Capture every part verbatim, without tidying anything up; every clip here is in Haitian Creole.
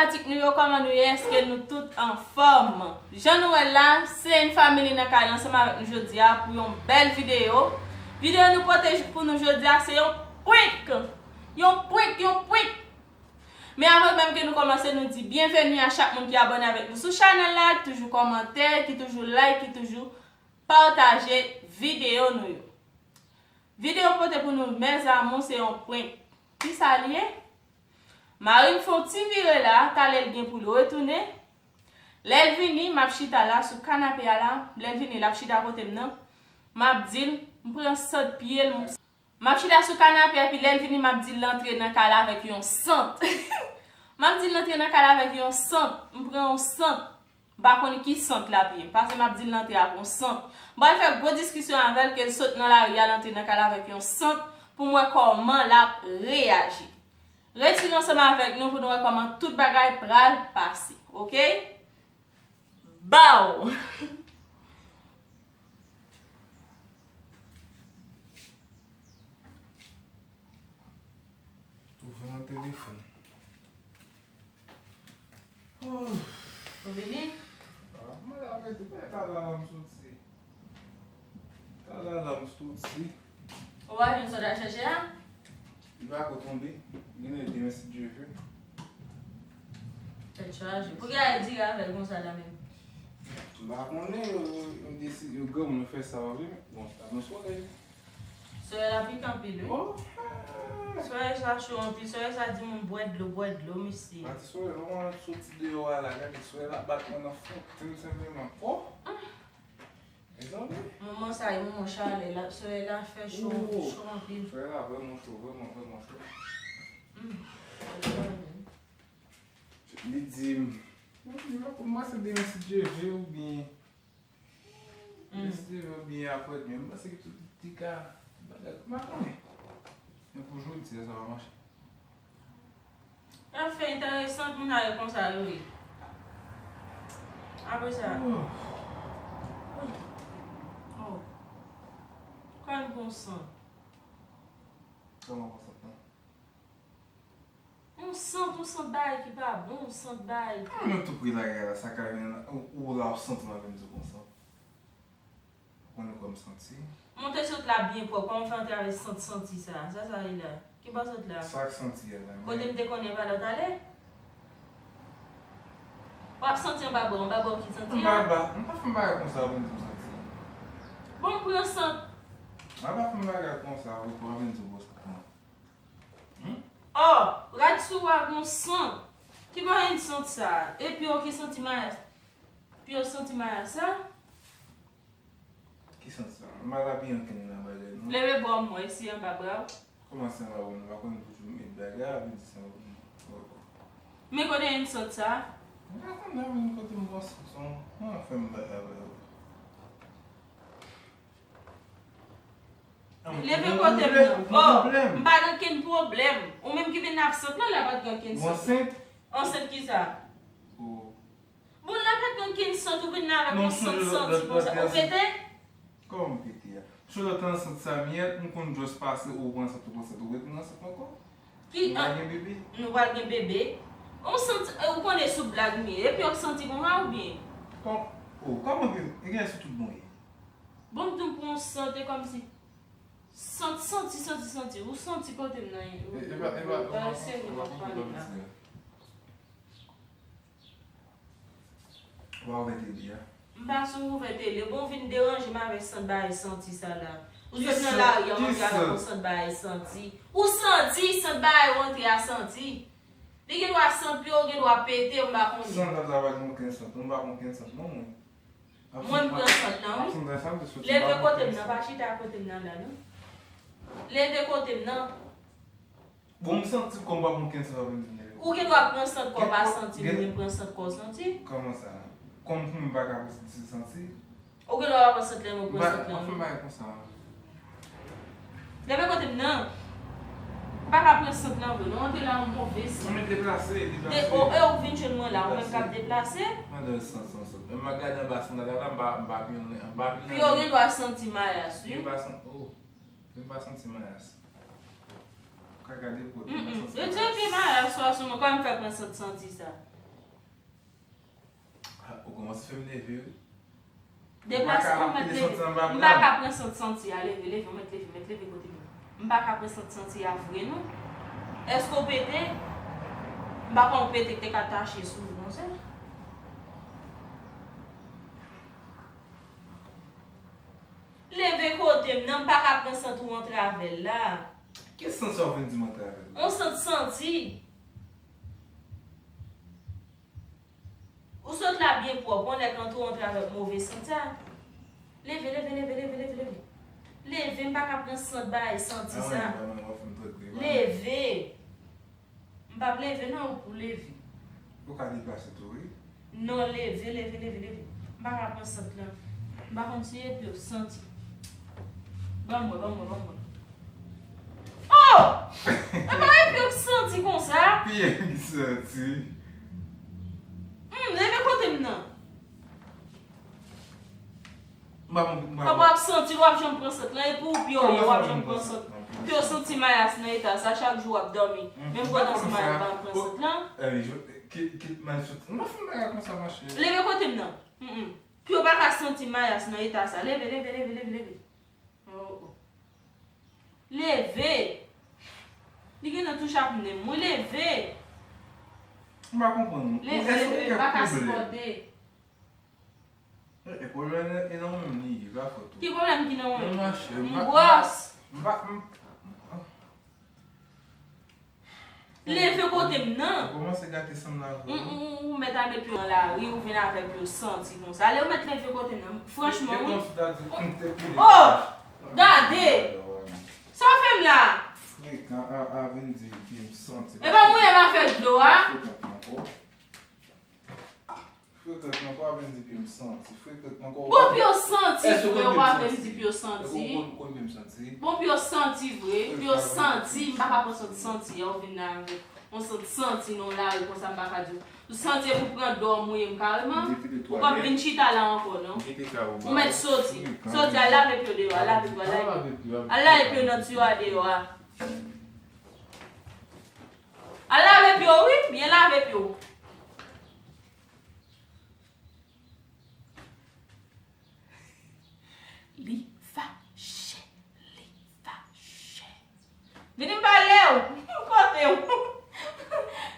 Fanatik nou yo, kòman nou ye? Èske nou tout anfòm? Jan nou wè l la, Seine Family nan kay la ansanm avèk nou jodi a pou yon bèl videyo. Videyo nou pote pou nou jodi a, se yon prank! Yon prank, yon prank! Men avan menm ke nou kòmanse, nou di byenveni a chak moun ki abòne avèk nou sou chanèl la, ki toujou kòmante, ki toujou like, ki toujou pataje videyo nou yo. Videyo pote pou nou, mes amours, se yon prank. Kisa l ye? Mari m fè yon ti vire la, talè l gen pou l retounen. Lè l vini, m ap chita la sou kanape a la. Lè l vini, l ap chita kote m nan. M ap di l, m pran sant pye l. M ap chita sou kanape a, epi lè l vini, m ap di l l antre nan kay la avèk yon sant. M ap di l l antre nan kay la avèk yon sant. M pran yon sant. M pa konn ki sant l ap ye. M panse m ap di l l antre ak yon sant. M pral fè gwo diskisyon avè l ke l sot nan lari a, l antre nan kay la avèk yon sant pou m wè kòman l ap reyaji. Rete ansanm avèk nou pou nou wè kòman tout bagay pral pase. Oke? Baw! Ou vin nan telefòn. Ou vini? Ah, mwen la mete, men talè a m soti. Talè a m soti. Ou pa jwenn sa w t al chèche a? Li pa ko tonbe. Li gen demen si Dye vle. Tèt chaje. Poukisa yo di avè l konsa la menm? M pa konnen, yo, yo deside, yo granmoun, yo fè sa yo vle. Bon, sa bon solèy. Solèy la pik anpil, wi. Oh, eh. Solèy sa cho anpil. Solèy sa di moun bwè dlo, bwè dlo, mesye. Pati solèy, mwen soti deyò a la, gade solèy la bat mwen nan fontenn senpleman. Oh! Mezanmi. Moman sa, e moman chalè la, solèy la fè cho, oh, cho anpil. Solèy la vrèman cho, vrèman, vrèman cho. Hmm. Li di m, mwen di, mwen se demen si Dye vle oubyen, mm, si Dye vle oubyen apre demen. Mwen panse ke tout ti ka bagay, m pa konnen. Men pou jodi a, sa va mache. Afè enteresan, moun sa yo konsa yo ye. Apre sa. Oh. Oh. Kòm bon san. Kòman bon san, non? Yon sant, yon sant bagay ki pa bon, yon sant bagay ki... Kòman nan tou pri lagay la, sa ka vin, ou, ou la w santi m ap vin di w konsa? Ou konnen kòm santi? Monte sot la byen pwòp, kòman w fè antre avèk sant santi sa? Sa sa ye la? Ki bò sot la? Sa k santi a la, men... Kote m te konnen pa lòt ale? W ap santi anba bra, anba bra w ki santi a? Anba bra, m pa fè m bagay konsa pou m di w santi. Bon, m pran sant. Mwen pa fè m bagay konsa, ou pa vin di w bon sant. Hmm? Oh, rad sou w a gon sant. Ki bagay sant sa? E pye w ki santi mayas? Pye w santi mayas sa? Ki sant sa? M pa ka pye ankenn nan bagay, non. Leve bra w m wè si anba bra w. Kòman se anba bra m? M pa konn pou m met bagay, ap di se anba bra m. Men kote yon sant sa? M pa konn nan men kote m pran sant sa. Mwen fè m bagay avè yo. Leve kote m nan. Oh, m pa gen okenn pwoblèm. Ou menm ki vin ap sant lan, la pa t gen okenn sant. Ansent? Ansent kisa? Oh. Bon, la pa t gen okenn sant, ou vin la avèk yon sant santi konsa. Ou pete? Kòman m pete a? Sou lòt ansent sa m yè, m konn just pase, ou pran sant, ou pran sant, ou retounen ansent ankò? Ki... Nou pa gen bebe? Nou pa gen bebe. Yon sant, ou konnen sou blag m ye. Epi w ap santi konsa oubyen? Kòm, oh, kòman gen, gen sou tout bon ye? Bon, m di w pran yon sant, e kòmsi sant, santi, santi, santi. Ou santi kote m nan ye. E, e pa, e pa, ou pa, serye, ou pa konn pale la. Ou pa ouvè tele a? M pa sou ouvè tele. Bon, ou vin deranje m avèk sant bagay santi sa la. Ou sot nan lari a, ou antre avèk yon sant bagay santi. Ou santi sant bagay ou antre a santi. Li gen dwa sant pye, ou gen dwa pete, m pa konnen. Sant la pa gen okenn sant. M pa gen okenn sant, non, mwen. Mwen m pran sant lan, wi. Leve kote m nan, pa chita kote m nan la, non. Leve kote m nan. Bon, m santi kò m pa pran okenn sant, pa vin di m leve. Ou gen dwa pran sant kò pa santi, mwen pran sant kò santi. Kòman sa? Kòm pou mwen pa ka santi? Ou gen dwa pa pran sant lè mwen pran sant lan, wi. Anfen, bagay konsa. Leve kote m nan. Ou pa ka pran sant lan vre, non. Antre la yon move sant. Mwen deplase, deplase. E ou vin jwenn mwen la, ou menm k ap deplase. Mwen nan sant, sant, sant. Mwen gade anba sant la, la, m pa, m pa pye, m pa pye. Pye w gen dwa santi mayas, wi. Mwen pa santi, oh. Mwen pa santi mayas. Ou ka gade kote m pa santi mayas. Retire pye mayas ou a sou mwen, kòman m fè pran sant santi sa? Ou kòmanse fè m nève wi. Deplase pou mèt leve. M pa ka pran sant santi a, leve, leve, mèt leve, mèt leve kote m. M pa ka pran sant santi a vre non. Èske w pete? M pa kwè w pete k te ka tache sou ou konsa. Leve kote m nan, m pa ka pran sant ou antrave l la. Ki sant sa w vin di m antrave l? On sant santi. Ou sot la byen pwòp, on nèg antre w antre avèk move sant sa. Leve, leve, leve, leve, leve, leve. Leve, m pa ka pran sant bagay santi sa. Leve. M p ap leve non, ou pou leve. Ou ka deplase tou wi. Non, leve, leve, leve, leve. M pa ka pran sant lan. M pa konn si epi w santi. Ban mwen, ban mwen, ban mwen. Oh! E pa epi w santi konsa? Pye m santi. Hmm, leve kote m nan. Kòman w ap santi l, w ap janm pran sant lan, epi w pye w ye, w ap janm pran sant. Pye w santi mayas nan eta sa, chak jou w ap dòmi. Menm pandan se mayas pa pran sant lan. Kit, kit mal soti. M pa fè bagay konsa, mache. Leve kote m nan. Mm, mm. Pye w pa ka santi mayas nan eta sa. Leve, leve, leve, leve, leve. Oh, oh. Leve! Li gentan touche ak nen m. Wi, leve! M pa konprann. Leve, leve, m pa ka sipòte. E pwoblèm e nan menm li ye, pa fòt ou. Ki pwoblèm ki nan menm? M gwòs. M pa, m, Leve kote m nan. Ou kòmanse gate san m la vre. Ou, ou, ou mèt al met pye w nan lari, ou vin avèk pye w santi konsa. Ale, ou mèt leve kote m nan. Franchman, wi. Oh! Gade! Sa w fè m la? Frekan, a, a vin di pye m santi. E pa mouye m avèk dlo a? Frekan ankò. Frekan ankò, a vin di pye m santi. Frekan ankò. Bon, pye w santi vre, w pa vle m di pye w santi. Bon, pye w santi vre, pye w santi, m pa ka pran santi, santi, ou vin la avèk yon santi, santi nan lari konsa, m pa ka di w. Ou santi epi w pran dlo, w mouye m kareman. Ou p ap vin chita la ankò, non. Ou mèt soti. Soti, al lave pye w deyò, al lave pye w, al lave pye w. Al lave pye w nan tiwa deyò a. Al lave pye w, wi, byen lave pye w. Li fache, li fache. Vini m pale w, kote w?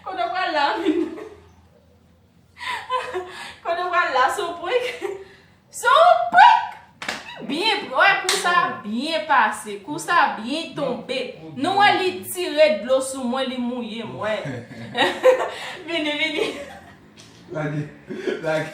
Kote w pral la, vini. Kote w pral la, se yon prank? Se yon prank! M byen pran, wè, kou sa byen pase, kou sa byen tonbe. Nou wè li tire dlo sou mwen, li mouye m, wè. Vini, vini. Lage, lage.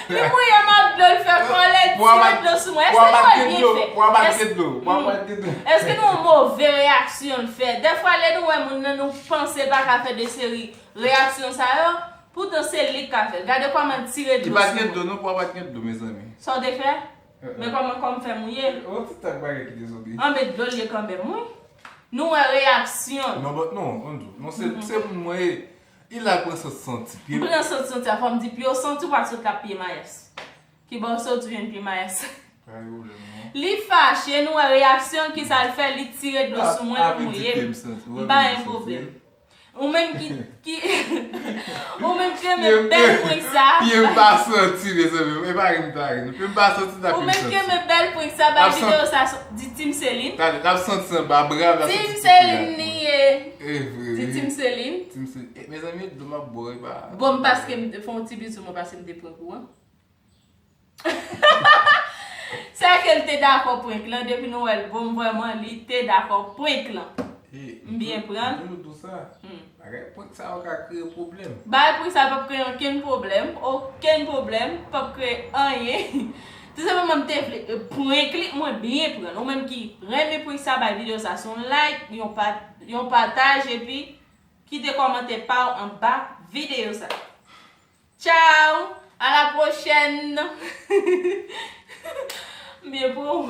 Li mouye m ak dlo, l fè kòlè, tire dlo sou mwen. Èske nou wè l byen fè? Èske nou wè move reyaksyon l fè? Dèfwa, lè nou wè moun nan, nou panse l pa ka fè de seri reyaksyon sa yo. Poutan se li k ka fè l. Gade kòman l tire dlo sou mwen. Li pa t gen dlo non, pou a pa t gen dlo, mezanmi. Sa w te fè? Men kòman kò m fè mouye? Yon ti tak bagay ki te soti. Anben dlo l ye kanmenm, wi. Nou wè reyaksyon l. Non, but non, ann di w. Non, se, se moun mwen ye. Li la pran sant santi. M pran sant santi a, fò m di pye w santi, ou pa t sot la pye mayas. Ki bò w soti jwenn pye mayas? Li fache, nou wè reyaksyon l, kisa l fè, li tire dlo sou mwen, li mouye m. M pa gen pwoblèm. Ou menm ki, ki, ou menm ki renmen bèl prank sa. Pye m pa santi, mezanmi. E pa ri m ta ri non. Pye m pa santi ta pye m santi. Ou menm ki renmen bèl prank sa, bay videyo sa, di Team Celine. Tande, n ap santi anba bra m, n ap santi Team Celine li ye. E vre, wi. Di Team Celine. Team Celine. E, mezanmi, dlo m ap bwè, e pa. Bon, paske m te fè yon ti bizou mwen, paske m te prank ou an. Sèke l te dakò prank lan, depi nou wè l bon, vrèman, li te dakò prank lan. M byen pran l. Bagay prank sa yo ka kreye pwoblèm. Bagay prank sa yo p ap kreye okenn pwoblèm, okenn pwoblèm, p ap kreye anyen. Tou senpleman, m te vle prank li, mwen byen pran l. Ou menm ki renmen prank sa, bay videyo sa yon like, yon pa, yon pataj, epi kite kòmantè pa w anba videyo sa. Tchao, à la prochaine. M byen pran w.